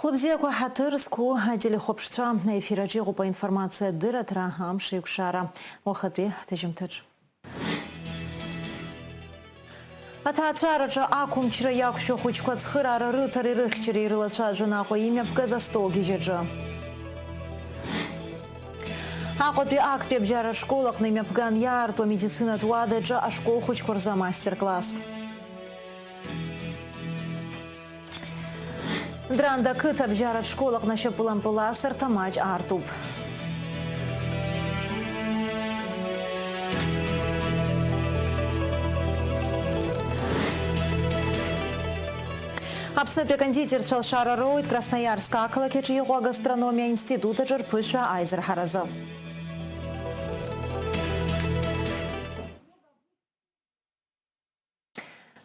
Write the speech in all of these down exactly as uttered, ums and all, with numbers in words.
Лыбзиақәа ҳаҭыр зқәу ателехәаԥшцәа, аефир аҿы иҟоуп аинформациа адырраҭара, амш еиқәшара, уахатәи ҳҭыжьымҭаҿ. Аҭаацәараҿы ақәымчра иақәшәо ахәыҷқәа ацхыраара рыҭареи рыхьчареи ирылацәажәон Аҟәа имҩаԥгаз астол гьежьаҿы. Аҟәатәи актәи абжьаратә школ аҟны имҩаԥган иаарту амедицинатә уадаҿы ашкол хәыҷқәа рзы амастер-класс. Дранда ақыҭа абжьаратә школ аҟны ашьапылампыл асырҭа маҷ аартуп. Аԥснытәи акондитерцәа алшара роуеит Красноиарск ақалақь аҿы иҟоу агастрономиа аинститут аҿы рԥышәа аизырҳаразы.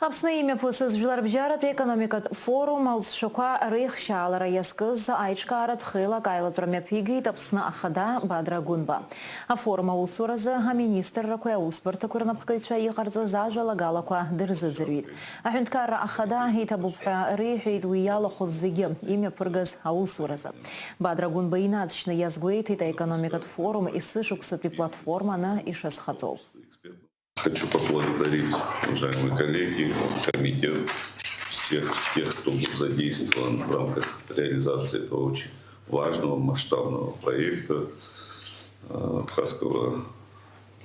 Аԥсны имҩаԥысыз жәларбжьаратәи економикатә форум алҵшәақәа реихшьаалара иазкыз аиҿкааратә хеилак аилатәара мҩаԥигеит Аԥсны Ахада Бадра Гәынба. Афорум аусуразы аминистррақәеи аусбарҭақәеи рнапхгаҩцәа иҟарҵаз ажәалагалақәа дырзыӡырҩит. Аҳәынҭқарра Ахада иҭабуп ҳәа реиҳәеит уи иалахәыз зегьы имҩаԥыргаз аусуразы. Бадра Гәынба инаҵшьны иазгәеиҭеит аекономикатә форум есышықәсатәи платформаны ишазхаҵоу. Хочу поблагодарить, уважаемые коллеги, комитет, всех тех, кто был задействован в рамках реализации этого очень важного масштабного проекта, э, Абхазского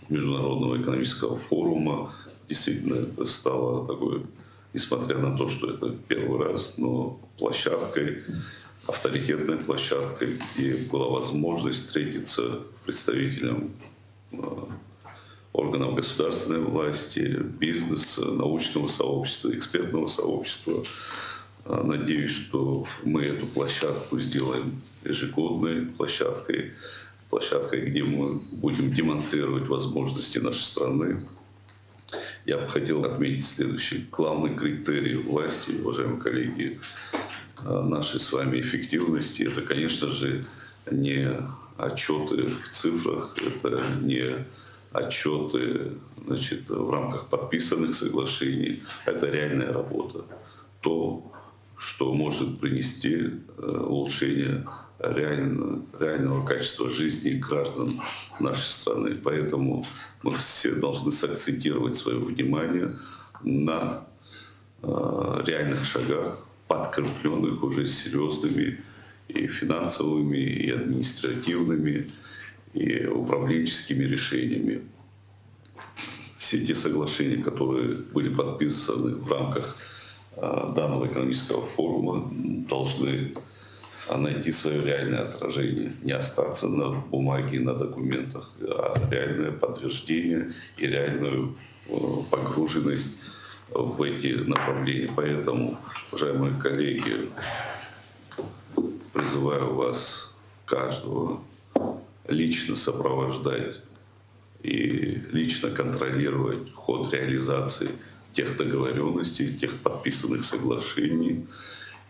международного экономического форума. Действительно, это стало такой, несмотря на то, что это первый раз, но площадкой, авторитетной площадкой, где была возможность встретиться представителям э, органов государственной власти, бизнеса, научного сообщества, экспертного сообщества. Э, Надеюсь, что мы эту площадку сделаем ежегодной площадкой, площадкой, где мы будем демонстрировать возможности нашей страны. Я бы хотел отметить следующий. Главный критерий власти, уважаемые коллеги, э, нашей с вами эффективности, это, конечно же, не отчеты в цифрах, это не отчеты, значит, в рамках подписанных соглашений, это реальная работа. То, что может принести э, улучшение реально, реального качества жизни граждан нашей страны. Поэтому мы все должны сакцентировать свое внимание на э, реальных шагах, подкрепленных уже серьезными и финансовыми, и административными, и управленческими решениями. Все те соглашения, которые были подписаны в рамках э, данного экономического форума, должны э, найти свое реальное отражение, не остаться на бумаге, на документах, а реальное подтверждение и реальную э, погруженность в эти направления. Поэтому, уважаемые коллеги, призываю вас, каждого, лично сопровождать и лично контролировать ход реализации тех договорённостей, тех подписанных соглашений.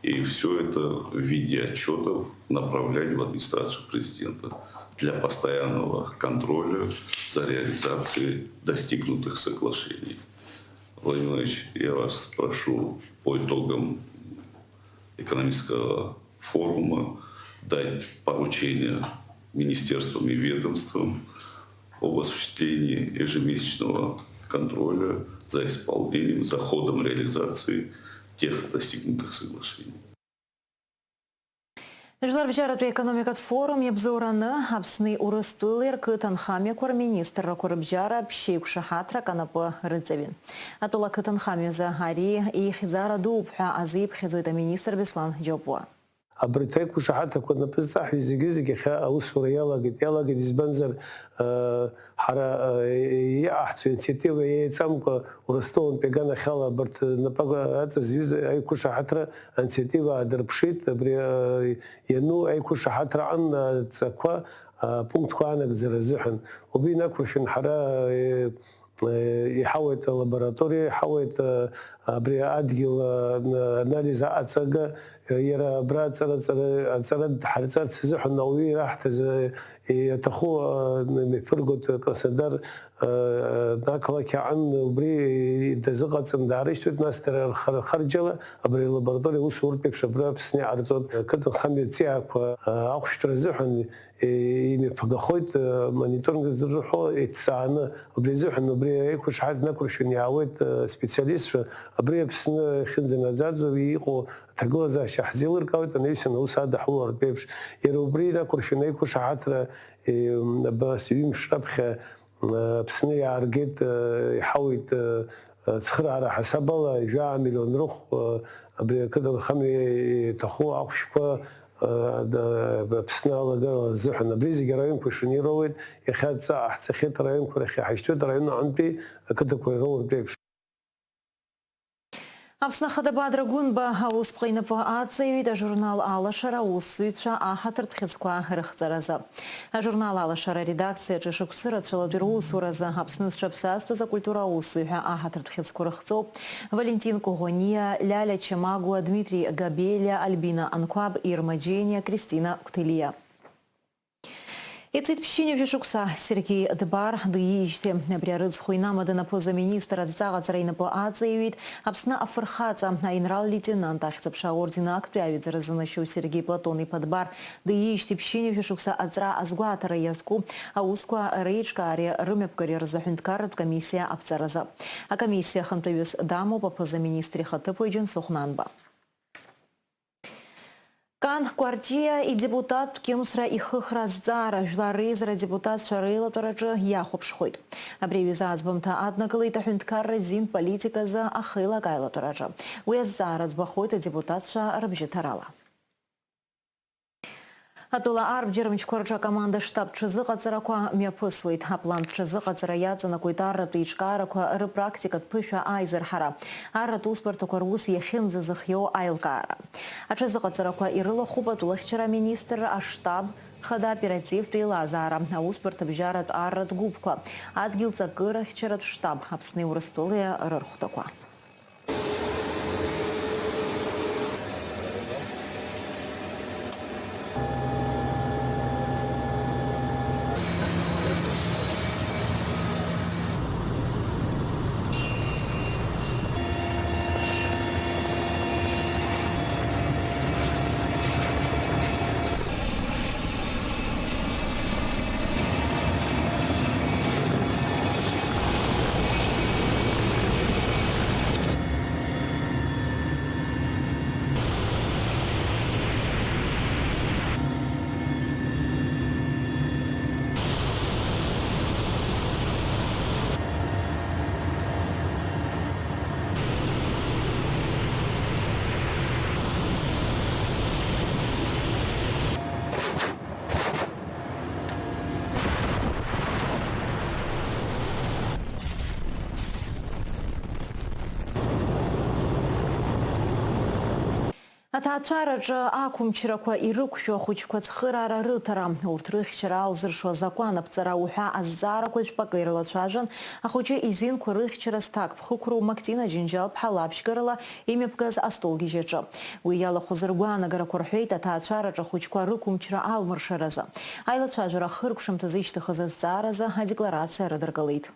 И всё это в виде отчётов направлять в администрацию президента для постоянного контроля за реализацией достигнутых соглашений. Владимир Владимирович, я вас прошу по итогам экономического форума дать поручение министерствам и ведомствам об осуществлении ежемесячного контроля за исполнением, за ходом реализации тех достигнутых соглашений. Жәларбжьаратәи аекономикатә форум иабзоураны Аԥсни Урыстәылеи рқыҭанхамҩақәа рминистррақәа рыбжьара ԥшьеиқәшаҳаҭрак анапы рыҵаҩын. Атәыла ақыҭанхамҩазы ари ихьӡара дууп ҳәа азиԥхьаӡоит аминистр Беслан Џьопуа. Абарҭ аиқәшаҳаҭрақәа напы зҵаҳәа зегьы-зегь иахьа аусура иалагеит, иалагеит, избанзар, э, ҳара, э, иҟаҳҵо инициатива еиҵамкәа Урыстәылантәи аганахьала абарҭ напы аҵазҩыз аиқәшаҳаҭра аинициатива аадырԥшит, абри, э, иану аиқәшаҳаҭра аҟны адҵақәа, э, апунктқәа анагӡара азыҳәан. Убри инақәыршәан ҳара, э, Иҳауеит алабораториа, иҳауеит, а, абри адгьыл, а, н-, анализ аҟаҵага, Иара абра аҵара, аҵара, аҵара дҳарҵарц азыҳәан ауаҩы ираҳҭаз, э, иаҭаху, э, мҩаԥыргоит Краснодар, э, ақалақь аҟны, убри дазыҟаҵаны даарышьҭуеит, нас дара рхар-, рхарџьала абри алабораториа аусуртә еиԥш абра Аԥсны иҟарҵоит. Ақыҭанхамҩа аҵиаақәа, э, ахәшәтәра азыҳәан, э, имҩаԥгахоит, э, мониторинг зырҳәо иҭҵааны. Убри азыҳәан, убри аиқәышаҳаҭ инақәыршәаны иаауеит, э, специалистцәа, абри Аԥсны ахьынӡанаӡаӡо иҟоу аҭагылазаашьа ҳзеилыркаауеит, анаҩсан аус адаҳулартә еиԥш. Иара убри инақәыршәаны аиқәышаҳаҭра, э, абас ҩымш раԥхьа, э, Аԥсны иааргеит, э, иҳауеит, э, э, цхыраара ҳасаб ала, жәаа миллион рыхә, э, абри ақыҭанхамҩа иҭаху ахәшәқәа, э, д-, Аԥсны алагарала азыҳәан. Абри зегьы араионқәа ишаны ироуеит, иахьа адҵа ҟаҳҵахьеит араионқәа рахь, иҳашьҭуеит араион аҟынтәи ақыҭақәа ироуртә еиԥш. Аԥсны Ахада Бадра Гәынба аусԥҟа инапы аҵаҩит ажурнал Алашара аусзуҩцәа аҳаҭыртә хьыӡқәа рыхҵаразы. Ажурнал Алашара аредакциаҿы шықәсы рацәалатәи русуразы Аԥсны зҽаԥсазтәыз акультура аусзуҩ ҳәа аҳаҭыртә хьыӡқәа рыхҵоуп Валентин Коӷониа, Лиаля Чамагуа, Дмитрий Габелиа, Альбина Анқәаб, Ирма Џьениа, Кристина Қәҭелиа. Иҵит ԥшьынҩажәа шықәса Сергеи Дбар диижьҭеи. Абри арыцхә инамаданы аԥыза-министр адҵаҟаҵара инапы аҵаҩит Аԥсны афырхаҵа, аинрал-леитенант ахьӡ-аԥша аорден актәи аҩаӡара зынашьоу Сергеи Платон-иԥа Дбар диижьҭеи ԥшьынҩажәа шықәса аҵра азгәаҭара иазку аусқәа реиҿкаареи рымҩаԥгареи рзы аҳәынҭқарратә комиссиа аԥҵаразы. Акомиссиа ахантәаҩыс дамоуп аԥыза-министр ихаҭыԥуаҩ Џьансыхә Нанба. Кан Кәарҷиа идепутаттә кьымсра ихыхра азҵаара Жәлар Реизара адепутатцәа реилатәараҿы иахәаԥшхоит. Абри аҩыза аӡбамҭа аднакылеит аҳәынҭқарра азин политиказы ахеилак аилатәараҿы. Уи азҵаара ӡбахоит адепутатцәа рыбжьыҭарала. Атәыла арбџьармчқәа рҿы акоманда-штаб ҽазыҟаҵарақәа мҩаԥысуеит. Аплантә ҽазыҟаҵара иаҵанакуеит арратә еиҿкаарақәа рыпрактикатә ԥышәа аизырҳара, арратә усбарҭақәа рус иахьынӡазыхиоу аилкаара. Аҽазыҟаҵарақәа ирылахәуп атәылахьчара аминистрра аштаб хада оперативтә еилазаара, аусбарҭабжьаратә арратә гәыԥқәа, адгьыл ҵакырахьчаратә штаб, Аԥсни Урыстәылеи рырхәҭақәа. Аҭаацәараҿы ақәымчрақәа ирықәшәо ахәыҷқәа ацхыраара рыҭара, урҭ рыхьчара алзыршо азакәан аԥҵара уҳәа азҵаарақәа жәпакы ирылацәажәан, ахәыҷы изинқәа рыхьчара зҭакԥхықәроу Мактина Џьынџьал-ԥҳа лаԥшьгарала имҩаԥгаз астолгьежь аҿы. Уи иалахәыз ргәаанагарақәа рҳәеит аҭаацәараҿы ахәыҷқәа рықәымчра алмыршаразы. Аилацәажәара ахыркәшамҭазы ишьҭыхыз азҵааразы адекларациа рыдыркылеит.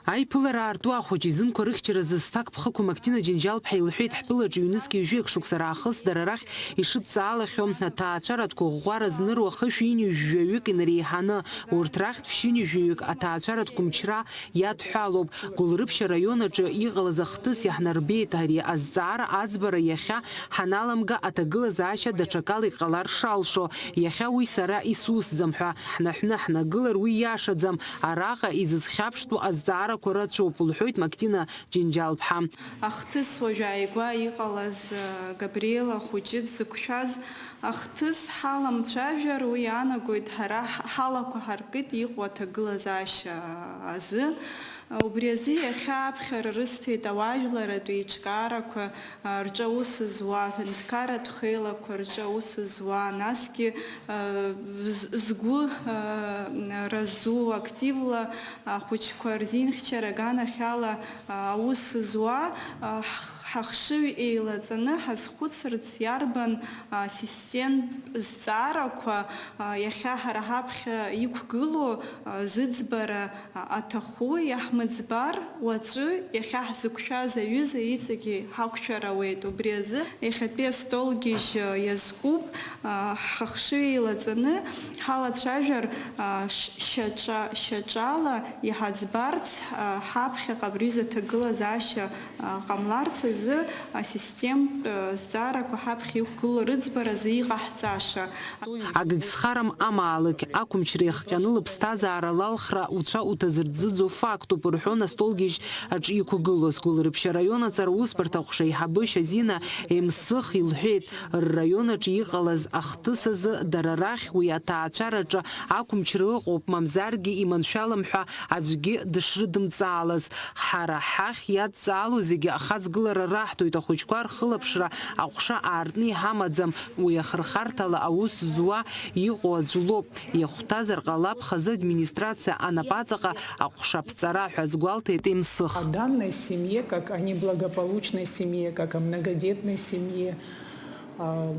Аиԥылара аарту ахәыҷ изынқәа рыхьчаразы зҭакԥхықәу Мактина Џьынџьал-ԥҳа илҳәеит, ҳтәылаҿы ҩнызқьи жәаҩык шықәса раахыс дара рахь ишыдҵаалахьоу аҭаацәаратә ӷәӷәара зныруа хышәи ҩынҩажәаҩык инареиҳаны, урҭ рахьтә ԥшьынҩажәаҩык аҭаацәаратә қәымчра иадҳәалоуп. Гәылрыԥшьа араион аҿы иҟалаз ахҭыс иаҳнарбеит. Ари азҵаара аӡбара иахьа ҳаналамга, аҭагылазаашьа даҽакала иҟалар шалшо, иахьа уи сара исусӡам ҳәа ҳнаҳәны ҳнагылар, уи иашаӡам. Араҟа изызхьаԥштәу азҵаарақәа рацәоуп, лҳәоит Мактина Џьынџьал-ԥҳа. Ахҭыс уажә ааигәа иҟалаз, э, Габриела хәыҷы дзықәшәаз ахҭыс ҳаламцәажәар, уи иаанагоит ҳара ҳ-, ҳалақәа ҳаркит иҟоу аҭагылазаашьа азы. Убри азы иахьа аԥхьара рысҭеит ауаажәларратә еиҿкаарақәа, а, рҿы аус зуа, аҳәынҭқарратә хеилақәа рҿы аус зуа, насгьы, а, з-, згәы, а, разу, активла ахәыҷқәа рзинхьчара аганахьала, а, аус зуа, а, ҳ-, Ҳахшыҩ еилаҵаны ҳазхәыцырц иарбан, а, системтә зҵаарақәа, а, иахьа ҳара ҳаԥхьа иқәгылоу, а, зыӡбара, а, аҭаху, иаҳмыӡбар, уаҵәы иахьа ҳзықәшәаз аҩыза иҵегьы ҳақәшәар ауеит. Убри азы иахьатәи астолгьежь, а, иазкуп, а, ҳахшыҩ еилаҵаны ҳалацәажәар, а, ш-, шьаҿа-, шьаҿала иҳаӡбарц, а, ҳаԥхьаҟа абри аҩыза аҭагылазаашьа ҟамларц азы асистемтә зҵаарақәа ҳаԥхьа иқәгылоу рыӡбаразы иҟаҳҵаша. Агагь зхарам амаалықь, ақәымчра иахҟьаны лыԥсҭазаара лалхра уцәа уҭазырӡыӡо фактуп, рҳәон астолгьежь аҿы иқәгылоз. Гәылрыԥшьа араион аҵара усбарҭа аҟәша аиҳабы Шьазина Емсых илҳәеит, рраион аҿы иҟалаз ахҭыс азы дара рахь уи аҭаацәараҿы ақәымчра ыҟоуп, мамзаргьы иманшәалам ҳәа аӡәгьы дышрыдымҵаалаз. Ҳара ҳахь иадҵаало зегьы ахаҵгылара раҳҭоит, ахәыҷқәа рхылаԥшра аҟәша аартны иҳамаӡам, уи ахырхарҭала аус зуа иҟоу аӡә лоуп. Иахәҭазар ҟалап хазы администрациа анапаҵаҟа аҟәша аԥҵара ҳәа азгәалҭеит Емсых. О данной семье, как о неблагополучной семье, как о многодетной семье, а,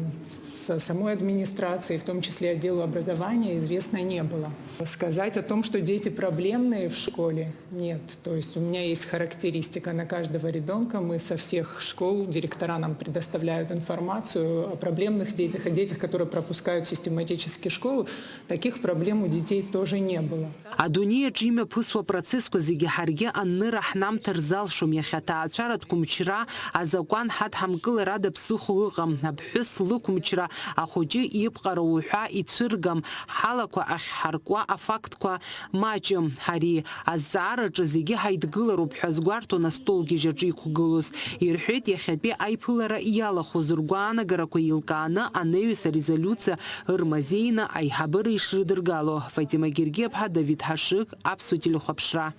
с-, самой администрации, в том числе отделу образования, известно не было. Сказать о том, что дети проблемные в школе, нет. То есть у меня есть характеристика на каждого ребёнка. Мы со всех школ, директора нам предоставляют информацию о проблемных детях, о детях, которые пропускают систематически школу. Таких проблем у детей тоже не было. Адунеи аҿы имҩаԥысуа процессқәа зегьы ҳаргьы анныра ҳнамҭар залшом, иахьа аҭаацәаратә қәымчра азакәан ҳадҳамкылар ада ԥсыхәа ыҟам, аԥҳәыс лықәымчра, ахәыҷы ибҟара уҳәа ицәыргам, ҳалақәа ахьҳаркуа афактқәа маҷым. Ари азҵаараҿы зегьы ҳаидгылароуп ҳәа азгәарҭон астолгьежь аҿы иқәгылоз. Ирҳәеит, иахьатәи аиԥылара иалахәыз ргәаанагарақәа еилкааны анаҩс арезолиуциа ырмазеины аиҳабыра ишрыдыргало. Фатима Гергиаԥҳа, Давид Ҳашыг, Аԥсуа телехәаԥшра.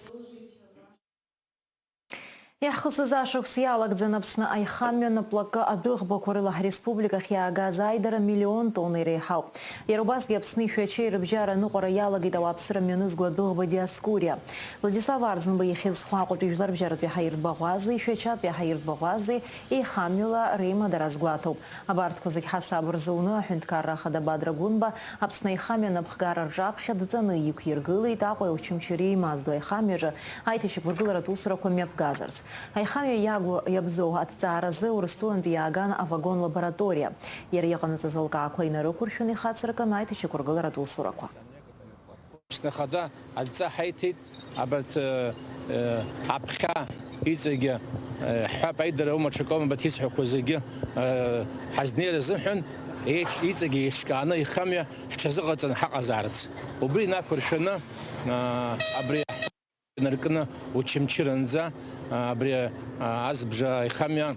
Иаҳхысыз ашықәс иалагӡан Аԥсны аихамҩан аплакы адәыӷбақәа рыла ҳреспубликахь иаагаз аидара миллион тонна иреиҳауп. Иара убасгьы Аԥсни Шәачеи рыбжьара аныҟәара иалагеит ауааԥсыра мҩанызго адәыӷба Диоскуриа. Владислав Арӡынба ихьӡ зху Аҟәатәи жәларбжьаратәи ҳаирбаӷәази Шәачатәи ҳаирбаӷәази еихамҩала реимадара азгәаҭоуп. Абарҭқәа зегь ҳасаб рзуны, аҳәынҭқарра ахада Бадра Гәынба Аԥсны аихамҩа анапхгара рҿаԥхьа дҵаны иқәиргылеит Аҟәеи Очамчыреи имаздо аихамҩаҿы аиҭашьақәыргыларатә усурақәа мҩаԥгазарц. Аихамҩа иагу иабзоу аҭҵааразы Урыстәылантәи иааган авагон-лабораториа. Иара иҟанаҵаз алкаақәа инарықәыршәын, ихацыркын аиҭашьақәыргыларатә усурақәа. Аԥсны Ахада адҵа ҳаиҭеит, абарҭ, э, э, аԥхьа иҵегьы, э, ҳҳәап, аидара аума ҽакоума, абарҭ исҳәақәо зегьы, э, ҳазнеир азыҳәан, еиҿ-, иҵегьы еиҿкааны ихамҩа ҳҽазыҟаҵаны ҳаҟазаарц. Убри инақәыршәаны, э, абри инаркны Очамчыранӡа, а, абри, а, азбжа аихамҩа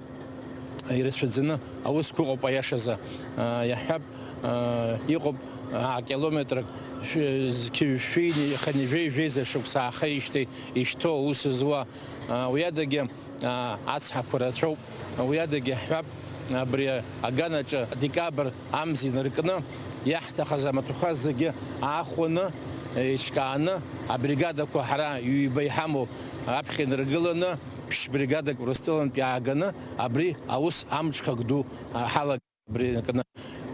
ирацәаӡаны аусқәа ыҟоуп, аиашазы. А, иаҳҳәап, а, иҟоуп, а, километрак шәи-, зқьи-, шәи-, хынҩажәи жәеиза шықәса аахеижьҭеи ишьҭоу аус зуа. А, уи адагьы, а, ацҳақәа рацәоуп. Уи адагьы иаҳҳәап, абри аганаҿы декабр амз инаркны, иаҳҭахыз амаҭәахәқәа зегьы аахәаны, еиҿкааны, абригадақәа ҳара ҩба иҳамоу аԥхьа инаргыланы, ԥшь бригадак Урыстәылантә иааганы, абри аус амҽхак ду ҳалагеит. Абри инаркны,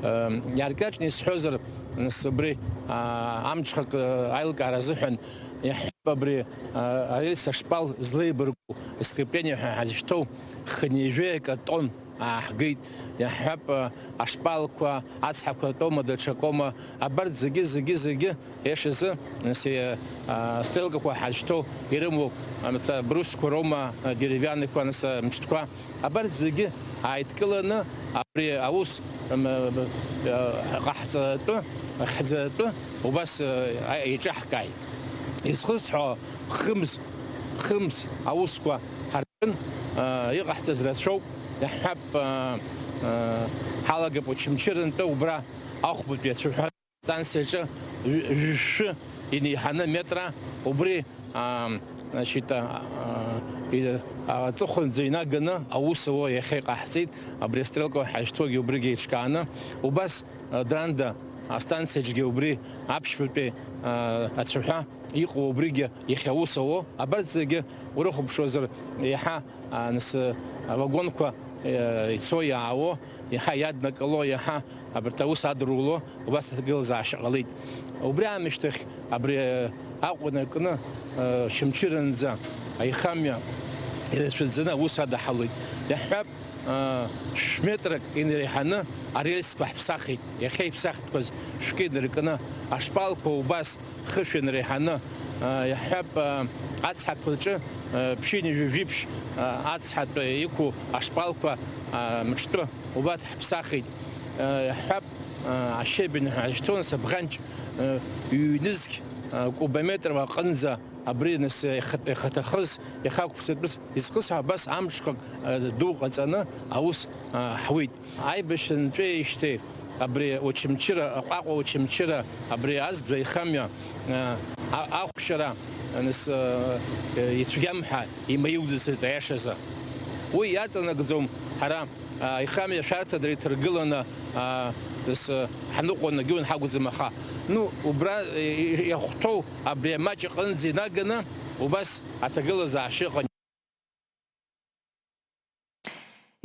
э, иааркьаҿны исҳәозар, нас убри, а, амҽхак, э, аилкаара азыҳәан иаҳҳәап, абри, а, арельс ашпал злеибарку, скрепление ҳәа ҳазышьҭоу, хынҩажәи акы тонн ааҳгеит. Иаҳҳәап, ашпалқәа, ацҳақәа атәоума, даҽакоума, абарҭ зегьы, зегьы, зегьы, иашазы, нас, а, стрелкақәа ҳазшьҭоу ирымоуп, а, брусқәа роума, а, деревянныйқәа, нас, а, мҿтәқәа, абарҭ зегьы ааидкыланы, абри аус, м, а, ҟаҳҵатәы, хьӡатәы, убас, а, еиҿаҳкааит. Изхысҳәо, хымз, хымз аусқәа ҳаркын, а, иҟаҳҵаз рацәоуп, иаҳҳәап, а, а, ҳалагап Очамчырантәи убра ахәбатәи ацәаҳәа станциаҿы ҩ-, жәшәы инеиҳаны метра, убри, а, значит, а, а, и-, а, аҵыхәанӡа инаганы аус ауа иахьа иҟаҳҵеит, абри астрелка ҳазшьҭоугьы убригьы еиҿкааны, убас, а, Дранда астанциаҿгьы убри аԥшьбатәи, а, ацәаҳәа Иҟоу убригьы иахьа аус ауо, абарҭ зегьы урыхәаԥшуазар, иаҳа, а, нас, а, авагонқәа, э, ицо-иаауо, иаҳа иаднакыло, иаҳа абарҭ аус адыруло, убас аҭагылазаашьа ҟалеит. Убри аамышьҭахь абри, э, Аҟәа инаркны, э, Очамчыранӡа аихамҩа ирацәаӡаны аус адаҳалоит. Иаҳҳәап, шә-метрак инареиҳаны арельсқәа ҳԥсахит. Иахьа иԥсахтәқәаз шәкы инаркны, ашпалқәа убас хышә инареиҳаны, иаҳҳәап, ацҳақәа рҿы ԥшьынҩажәи жәиԥшь ацҳатә иқәу ашпалқәа мҿтәы убарҭ ҳԥсахит. Иаҳҳәап, ашьебин ҳәа ҳазышьҭоу нас абӷанҷ ҩ-нызқь кубометр аҟынӡа Абри нас ихаҭ-, ихаҭахыз, иахьа ақәԥсатәыс изхысҳәа абас амҽхак, а, ду ҟаҵаны аус, а, ҳуит. Аибашьра нҵәеижьҭеи абри Очамчыра, Аҟәаҟа Очамчыра, абри азбжа аихамҩа, а, а-, ахәшьара, нас, а, ицәгьам ҳәа имаиудыцызт аиашазы. Уи иаҵанакӡом ҳара. Аихамҩа шәарҭадара иҭаргыланы, а, нас, а, ҳныҟәо нагьы уанҳагәӡам, аха, ну, убра, э, иахәҭоу абри амаҷ аҟынӡа инаганы убас аҭагылазаашьа ыҟан.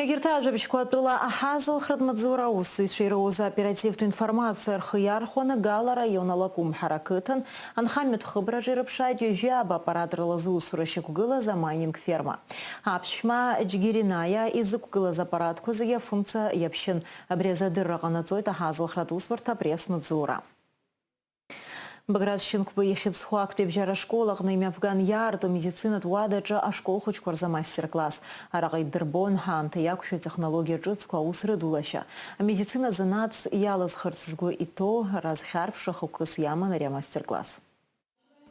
Егьырҭ ажәабжьқәа атәыла аҳазалхратә маҵзура аусзуҩцәа ироуз аоперативтә информациа рхы иархәаны Гала араион Алакәымҳара ақыҭан анхамҩатә хыбраҿы ирыԥшааит ҩажәи ааба аппаратрала зусура шьақәгылаз амайнинг ферма. Аԥшәма Џьгьеринаиа изықәгылаз аппаратқәа зегьы афымца иаԥшьын. Абри азы адырра ҟанаҵоит аҳазалхратә усбарҭа апресс-маҵзура. Баграт Шьынқәба ихьӡ зху актәи абжьара ашкол аҟны имҩаԥган иаарту амедицинатә уадаҿы ашкол хәыҷқәа рзы амастер-класс. Араҟа иддырбон ҳаамҭа иақәшәо атехнологиа ҿыцқәа аус рыдулашьа. Амедицина занааҭс иалызхырц згәы иҭоу Раз Хьарԥшра хықәкыс иаман ари амастер-класс.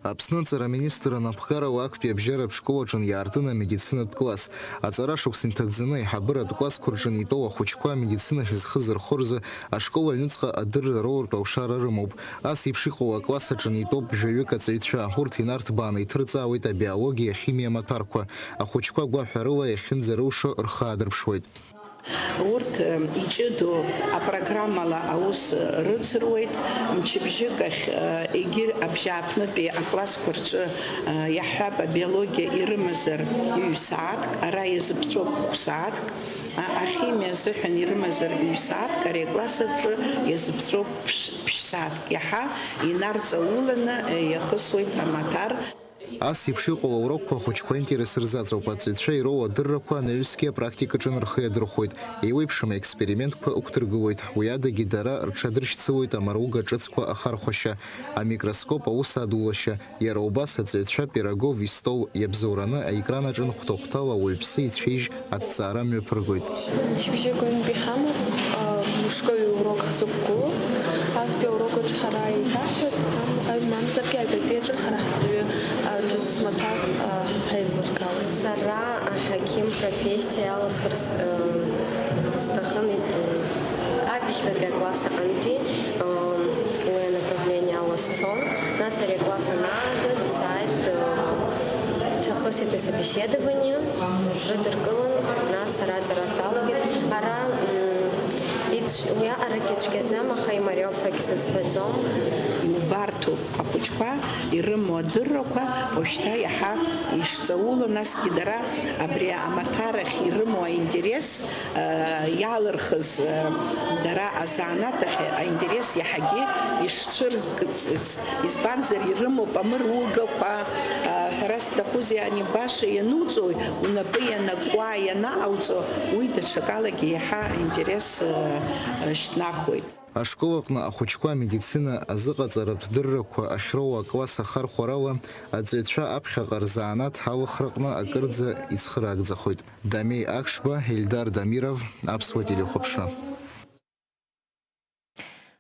Аԥсны аҵара аминистр анапхгарала актәи абжьаратә школ аҿы иаартын амедицинатә класс. Аҵара шықәса инҭагӡаны аиҳабыратә классқәа рҿы итәоу ахәыҷқәа амедицинахь зхы зырхо рзы ашкол аҩныҵҟа адырра роуртә алшара рымоуп. Ас еиԥш иҟоу акласс аҿы итәоуп жәаҩык аҵаҩцәа. Урҭ инарҭбааны иҭырҵаауеит абиологиа, ахимиа амаҭәарқәа. Ахәыҷқәа гәаҳәарыла иахьынӡарылшо рхы аадырԥшуеит. Урҭ, э, иҷыдоу апрограммала аус рыцыруеит. Мчыбжьык ахь, э, егьи абжьааԥнытәи аклассқәа рҿы, э, иаҳҳәап, абиологиа ирымазар ҩ-сааҭк, ара иазыԥҵәоуп хә-сааҭк, а, ахимиа азыҳәан ирымазар ҩ-сааҭк, ари акласс аҿы иазыԥҵәоуп ԥш-, ԥшь-сааҭк. Иаҳа инарҵауланы, э, иахысуеит амаҭәар. Ас еиԥш иҟоу аурокқәа ахәыҷқәа аинтерес рзаҵоуп, аҵаҩцәа ироуа адыррақәа анаҩсгьы апрактикаҿы рхы иадырхәоит, еиуеиԥшым аекспериментқәа ықәдыргылоит, уи адагьы дара рҽадыршьцылоит амаруга ҿыцқәа ахархәашьа, амикроскоп аус адулашьа, иара убас аҵаҩцәа Пирогов истол иабзоураны аекран аҿы нхәҭа-хәҭала ауаҩԥсы ицәеижь аҭҵаара мҩаԥыргоит. Шьыбжьык ҩынтә иҳамоуп, а, мышкы ҩ-урок ҳзықәгылоуп. Актәи аурок аҿы ҳара еиҭаҳҳәап, ам-, аҩ-, мамзаргьы аҩбатәи аҿы ҳара ҳҵаҩы, а, ҿыц маҭәар, а, ҳаилыргалоит. Сара аҳақьым профессиа аласхырц, э, сҭахын, э, абжьбатәи акласс аҟынтәи, э, уи анаправление ала сцон. Нас ари акласс анаадырт, сааит, э, сахысит асобеседование, срыдыркылан, нас сара аҵара салагеит. Ара, м, ицә-, уиаҟарагьы цәгьаӡам, аха имариоуп ҳәагьы сызҳәаӡом. Иубарҭоуп ахәыҷқәа ирымоу адыррақәа, уажәшьҭа иаҳа ишҵауло, насгьы дара абри амаҭәар ахь ирымоу аинтерес, э, иалырхыз, э, дара азанааҭ ахь аинтерес иаҳагьы ишцәыркыцыз. Избанзар, ирымоуп амыругақәа, э, ҳәара сҭахузеи, ани баша иануҵои, унапы ианакуа, ианаҟауҵо, уи даҽакалагьы иаҳа аинтерес, э, э, шьҭнахуеит. Ашкол аҟны ахәыҷқәа амедицина азыҟаҵаратә дыррақәа ахьроуа акласс ахархәарала аҵаҩцәа аԥхьаҟа рзанааҭ алхраҟны акырӡа ицхыраагӡахоит. Дамеи Акшба, Ельдар Дамиров, Аԥсуа телехәаԥшра.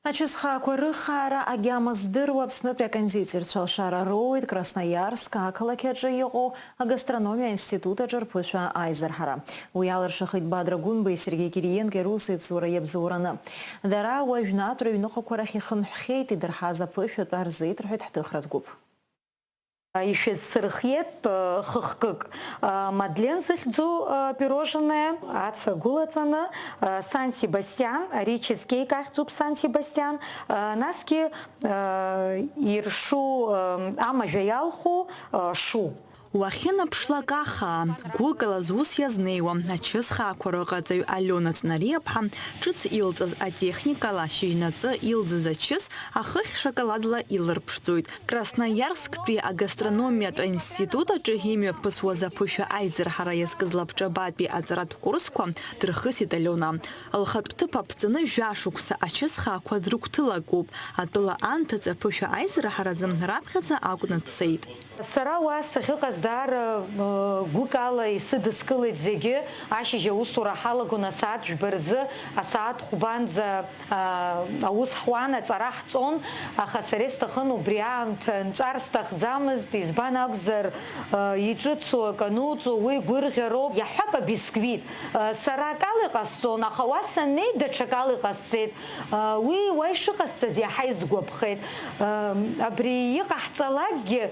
Ачысхаақәа рыхаара агьама здыруа Аԥснытәи акондитерцәа алшара роуеит Красноиарск ақалақь аҿы иҟоу агастрономиа аинститут аҿы рԥышәа аизырҳара. Уи алыршахеит Бадра Гәынбеи Сергеи Кириенкои русеицура иабзоураны. Дара уажәнатә рыҩныҟақәа рахь ихынҳәхьеит, идырҳаз аԥышәа атәы рзеиҭарҳәеит ҳҭыхратә гәыԥ. Ишәызсырхиеит, э, хыхкык. Э, Мадлен зыхьӡу, э, пирожное, аца гәылаҵаны, э, Сан Себастьан, ари чизкейк ахьӡуп Сан Себастьан, э, насгьы, э, иршу, э, амажәа иалху, э, шу. Уахьынаԥшлак ахаа, гәыкала зус иазнеиуа, ачысхаақәа рыҟаҵаҩ Алиона Ҵнариаԥҳа ҿыц илҵыз атехникала шьыжьнаҵы илӡыз ачыс ахыхь шоколадла илырԥшӡоит. Красноиарсктәи агастрономиатә аинститут аҿы имҩаԥысуаз аԥышәа аизырҳара иазкыз лабҿабатәи аҵаратә курсқәа дырхысит Алиона. Лхатә ҭыԥ аԥҵаны жәашықәса ачысхаақәа дрыгәҭылагоуп. Атәыла анҭыҵ аԥышәа аизырҳаразы раԥхьаӡа акәны дцеит. Сара уа сахьыҟаз даара, ы, гәыкала исыдыскылеит зегьы, ашьыжь аусура ҳалагон асааҭ жәба рзы, асааҭ хәбанӡа, а, аус ҳуан, аҵара ҳҵон, аха сара исҭахын убри аамҭа нҵәар сҭахӡамызт, избан акәзар, ы, иҿыцу акы ануҵо, уи гәырӷьароуп, иаҳҳәап, абисквит. Ы, сара акала иҟасҵон, аха уа саннеи, даҽакала иҟасҵеит. Ы, уи уа ишыҟасҵаз иаҳа исгәаԥхеит. Ы, абри иҟаҳҵалакгьы,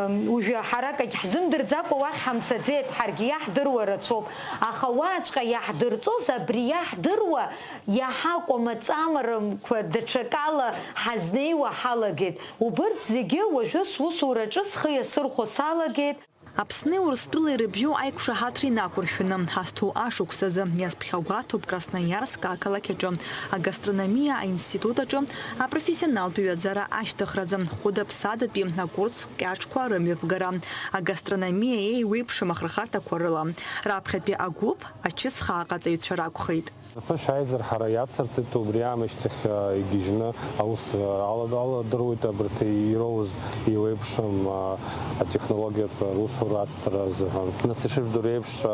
Уажәы ҳара акагь ҳзымдырӡакәа уахь ҳамцаӡеит, ҳаргьы иаҳдыруа рацәоуп, аха уаҵәҟьа иаҳдырҵоз абри иаҳдыруа, иаҳа кәамаҵамарақәа даҽакала ҳазнеиуа ҳалагеит. Убырҭ зегьы уажәы сусураҿы схы иасырхәо салагеит. Аԥсни Урыстәылеи рыбжьоу аиқәшаҳаҭра инақәыршәаны, ҳазҭоу ашықәсазы иазԥхьагәаҭоуп Красноиарск ақалақь аҿы агастрономиа аинститут аҿы апрофессионалтә ҩаӡара ашьҭыхразы хәыда-ԥсадатәи акурс кьаҿқәа рымҩаԥгара, агастрономиа еиуеиԥшым ахырхарҭақәа рыла. Раԥхьатәи агәыԥ ачысхааҟаҵаҩцәа ракәхеит. Аԥышәа аизырҳара иацырҵеит, убри аамышьҭахь, а, игьежьны аус, а, ала-, аладыруеит абарҭ ироуз еиуеиԥшым, а, атехнологиатә русура ацҵара азыҳәан. Нас ишыжәдыруа еиԥш, а,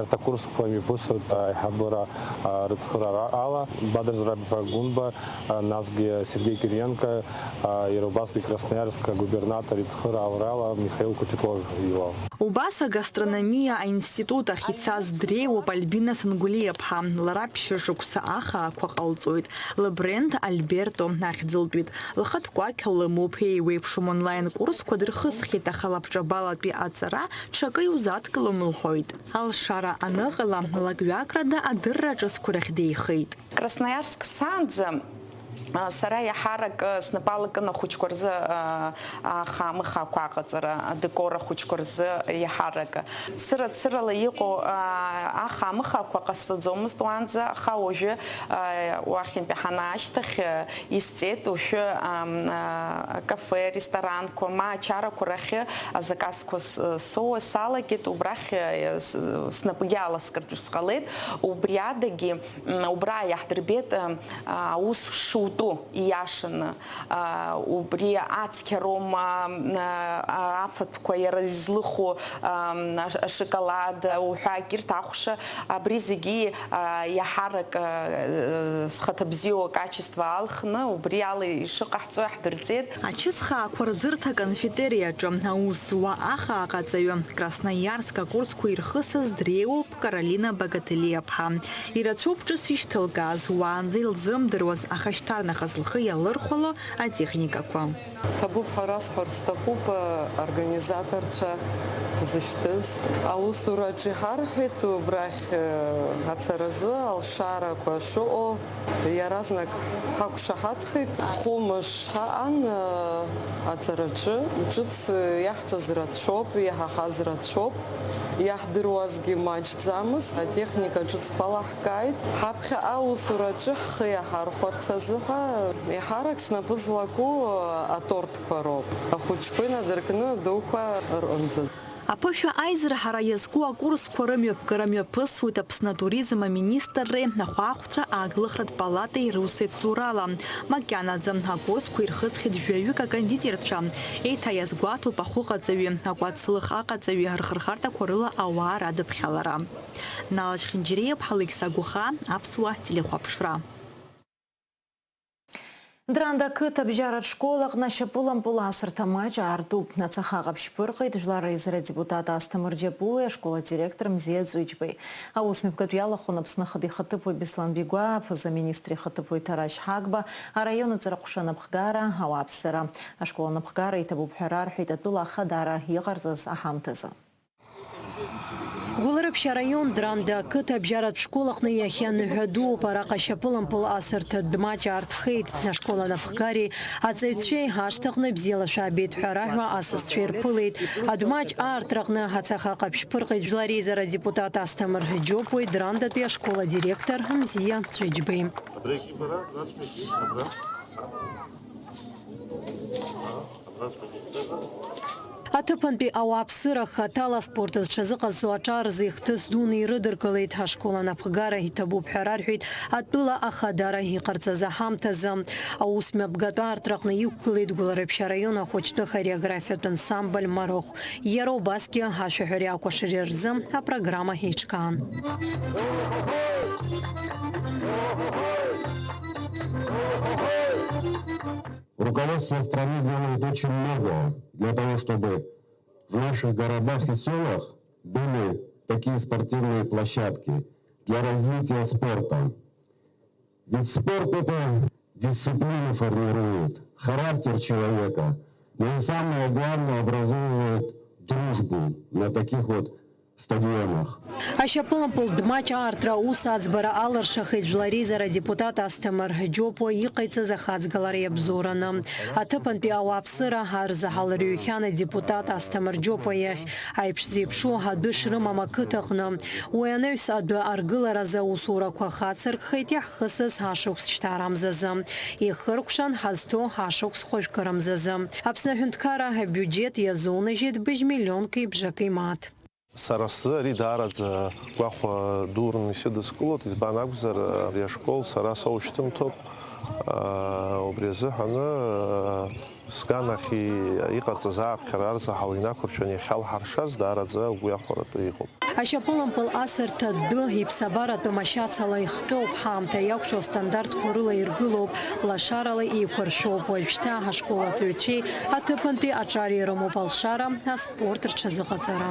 арҭ акурсқәа имҩаԥысуеит аиҳабыра, а, рыцхыраара ала. Бадра Зураб-иԥа Гәынба, а, насгьы Сергеи Кириенко, а, иара убасгьы Красноиарск агубернатор ицхыраарала Михаил Кутюков иуал. Убас агастрономиа аинститут ахь ицаз дреиуоуп Альбина Сангәлиаԥҳа. Лара ԥшьышықәса ахаақәа ҟалҵоит. Лыбренд Альберто ахьӡылтәит. Лхатә кәакь лымоуп. Еиуеиԥшым онлайн курсқәа дырхысхьеит, аха лабҿабалатәи аҵара ҽакы иузадкылом лҳәоит. Алшара аныҟала, лак-ҩакрада адырра ҿыцқәа рахь деихеит. Красноиарск саанӡа, а, сара иаҳарак, а, снапала кын ахәыҷқәа рзы, а, ахаамыхаақәа аҟаҵара, адекор ахәыҷқәа рзы иаҳарак. Цыра-цырала иҟоу, а, ахаамыхаақәа ҟасҵаӡомызт уаанӡа, аха уажәы, а, уахьынтәи ҳанаашьҭахь, а, исҵеит, уажәы, ам, а, кафе, ресторанқәа, ма ачарақәа рахьы азаказқәа с-, соуа салагеит, убрахь, а, с-, снапгьы аласкыртә сҟалеит, убри адагьы, М, убра иаҳдырбеит, ы, аус шутәу, ииашаны, ы, убри ацқьароума, ы, афатәқәа иара излыху, ы, аш-, ашоколад, уҳәа егьырҭ ахәша, абри зегьы, ы, иаҳарак, ы, зхаҭа бзиоу акачество алхны, убри ала ишыҟаҳҵо иаҳдырҵеит. Ачысхаақәа рӡырҭа аконфетериаҿы аус зуа ахааҟаҵаҩы Красноиарск акурсқәа ирхысыз дреиуоуп Каролина Багателиаԥҳа. Ирацәоуп ҿыц ишьҭылкааз, уаанӡа илзымдыруаз, аха шьҭарнахыс лхы иалырхәало атехникақәа. Ҭабуп ҳәа расҳәар сҭахуп, организаторцәа зышьҭыз. Аусураҿы иҳарҳәеит, убрахь ацаразы алшарақәа шыҟоу. Иаразнак ҳақәшаҳаҭхеит. Хәымш ҳаҟан, э, аҵараҿы. Ҿыц, э, иаҳҵаз рацәоуп, иҳаҳаз рацәоуп. Иаҳдыруазгьы маҷӡамызт. Атехника ҿыцқәа лаҳкааит. Ҳаԥхьаҟа аусураҿы ҳхы иаҳархәарц азыҳәа, еиҳарак снапы злаку, э, атортқәа роуп. Ахәыҷқәа инадыркны адуқәа рҟынӡа. Аԥышәа аизырҳара иазку акурсқәа рымҩаԥгара мҩаԥысуеит Аԥсны атуризм аминистрреи ахәаахәҭра ааглыхратә палатеи русеицурала. Макьанаӡа акурсқәа ирхысхьеит жәаҩык акондитерцәа. Еиҭа иазгәаҭоуп ахәыҟаҵаҩи акәацлых аҟаҵаҩи рхырхарҭақәа рыла ауаа радыԥхьалара. Нала Чхинџьириаԥҳа, Алықьса Гәыхаа, Аԥсуа телехәаԥшра. Дранда ақыҭа абжьаратә школ аҟны ашьапылампыл асырҭа маҷ аартуп. Ацаха ҟаԥшь ԥырҟеит жәлар реизара адепутат Асҭамыр Џьапуи ашкол адиректор Мзиа Ҵәыџьбеи. Аус мҩаԥгатә иалахәын Аԥсны Ахада ихаҭыԥуаҩ Беслан Бигәаа, аԥыза-министр ихаҭыԥуаҩ Ҭарашь Ҳагба, араион аҵарахәша анапхгара, ауааԥсыра. Ашкол анапхгара иҭабуп ҳәа рарҳәеит атәыла ахадара иҟарҵаз аҳамҭазы. Гәылрыԥшь араион Дранда ақыҭа абжьаратә школ аҟны иахьа ныҳәа дууп, араҟа ашьапылампыл асырҭатә маҷ аартхеит. Ашкол анапхгареи аҵаҩцәеи ашҭаҟны бзиала шәаабеит ҳәа раҳәа асасцәа ирԥылеит. Адәмаҷ аартраҟны ацаха ҟаԥшь ԥырҟеит жәлар реизара адепутат Асҭамыр Џьопуи Драндатәи ашкол адиректор Мзиа Ҵәыџьбеи. Аҭыԥантәи ауааԥсыра хаҭала аспорт зҽазыҟазҵо аҿар рзы ихҭыс дуны ирыдыркылеит. Ашкол анапхгара иҭабуп ҳәа рарҳәеит атәыла ахадара иҟарҵаз аҳамҭазы. Аус мҩаԥгатәы аартраҟны иқәгылеит Гәылрыԥшь араион ахәыҷтәы хореографиатә ансамбль Марыхә. Иара убасгьы ашәаҳәареи акәашареи рзы апрограмма еиҿкаан. Руководство страны делает очень много для того, чтобы в наших городах и селах были такие спортивные площадки для развития спорта. Ведь спорт — это дисциплину формирует, характер человека, но и самое главное, образовывает дружбу на таких вот стадионах. Ашьапылампыл дмаҷ аартра аус аӡбара алыршахеит жәлар реизара адепутат Асҭамыр Џьопуа иҟаиҵаз ахаҵгылара иабзоураны. Аҭыԥантәи ауааԥсыра арзаҳал рыҩхьан адепутат Асҭамыр Џьопуа иахь аиԥш зеиԥшу адәы шрымам ақыҭаҟны. Уи анаҩс адәы аргыларазы аусурақәа хацыркхеит иаҳхысыз ашықәс шьҭарамзазы. Ихыркәшан ҳазҭоу ашықәс хәажәкырамзазы. Аԥсны аҳәынҭқарра абиуџьеҭ иазунажьит быжь миллионки бжаки мааҭ. Сара сзы ари даараӡа гәахәа дураны исыдыскылоит, избан акәзар, ари ашкол сара соушьҭымҭоуп. Убри азыҳәаны сганахь иҟарҵаз ааԥхьара арзаҳал инақәыршәаны иахьалҳаршаз даараӡа агәы иахәаратәы иҟоуп. Ашьапылампыл асырҭа дәы иԥсабаратәым ашьацала ихҟьоуп, ҳаамҭа иақәшәо астандартқәа рыла иргылоуп, лашарала еиқәыршәоуп. Уажәшьҭа ашкол аҵаҩцәеи аҭыԥантәи аҿари ирымоуп алшара, аспорт рҽазыҟаҵара.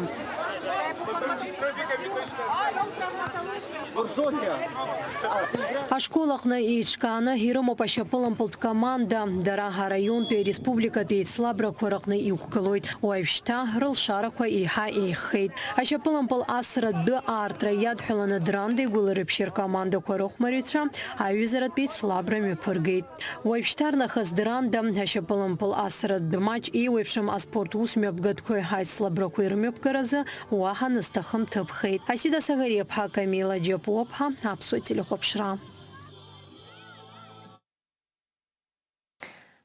Ашкол аҟны еиҿкааны ирымоуп ашьапылампылтә команда. Дара араионтәи, ареспубликатәи еицлабрақәа рыҟны иқәгылоит. Уажәшьҭа рылшарақәа еиҳа еиӷьхеит. Ашьапылампыл асра дәы аартра иадҳәаланы Драндеи Гәылрыԥшьи ркомандақәа рыхәмарҩцәа аҩызаратә еицлабра мҩаԥыргеит. Уажәшьҭарнахыс Дранда ашьапылампыл асра дәы маҷ еиуеиԥшым аспорт усмҩаԥгатәқәеи аицлабрақәеи рымҩаԥгаразы уаҳа нызҭахым ҭыԥхеит. Асида Сагариаԥҳа, Камила Џьапуаԥҳа, Аԥсуа телехәаԥшра.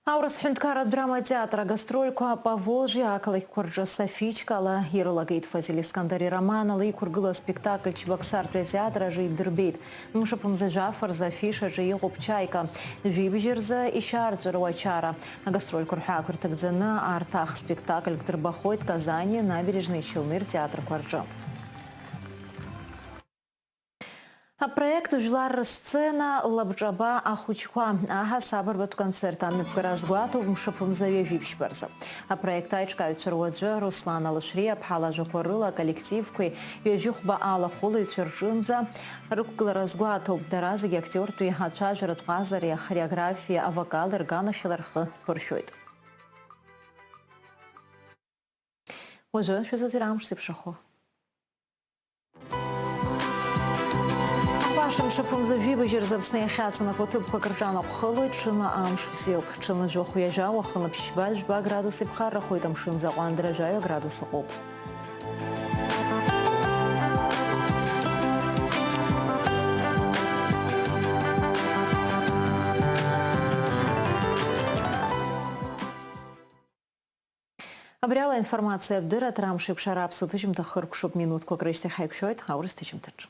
Аурыс ҳәынҭқарратә драматеатр агастрольқәа Поволжье ақалақьқәа рҿы сафичкала ирылагеит. Фазиль Искандари романала иқәыргылоу аспектакль Чебоксартәи атеатр аҿы идырбеит. Мшаԥымза жәаф рзы афишаҿы иҟоуп Чаика. Жәибжь рзы ишьаарҵәыруа Ачара. Агастрольқәа рҳәаақәа ирҭагӡаны арҭ ах спектакльк дырбахоит Казани, Набережни, Челны ртеатрқәа рҿы. Апроект «Жәлар рсцена, лабҿаба ахәыҷқәа», аҳасаб арбатә концерт амҩаԥгара азгәаҭоуп мшаԥымза ҩажәи ԥшьба рзы. Апроект аиҿкааҩцәа руаӡәы Руслан Алашәриаԥҳа лажәақәа рыла аколлективқәеи ҩажәи хәба алахәылаҩцәа рҿынӡа рықәгылара азгәаҭоуп. Дара зегьы актиортәи ацәажәаратә ҟазареи ахореографиеи авокали рганахьала рхы ԥыршәоит. Уажәы шәазыӡырҩ амш зеиԥшрахо. Баша мшаԥымза жәибжь рзы Аԥсны иахьаҵанакуа ҭыԥқәак рҿанаҟәхылоит, ҽынла амш бзиоуп. Ҽынла жәохә ҩажәа, уахынла ԥшьба, жәба градус иԥхаррахоит, амшын аӡы аҟәандара жәаҩа градус ыҟоуп. Абри ала аинформациатә дырраҭара амш еиқәшара аԥсуа ҭыжьымҭа хыркәшоуп, минуҭқәак рышьҭахь ҳаиқәшәоит аурыс ҭыжьымҭаҿы.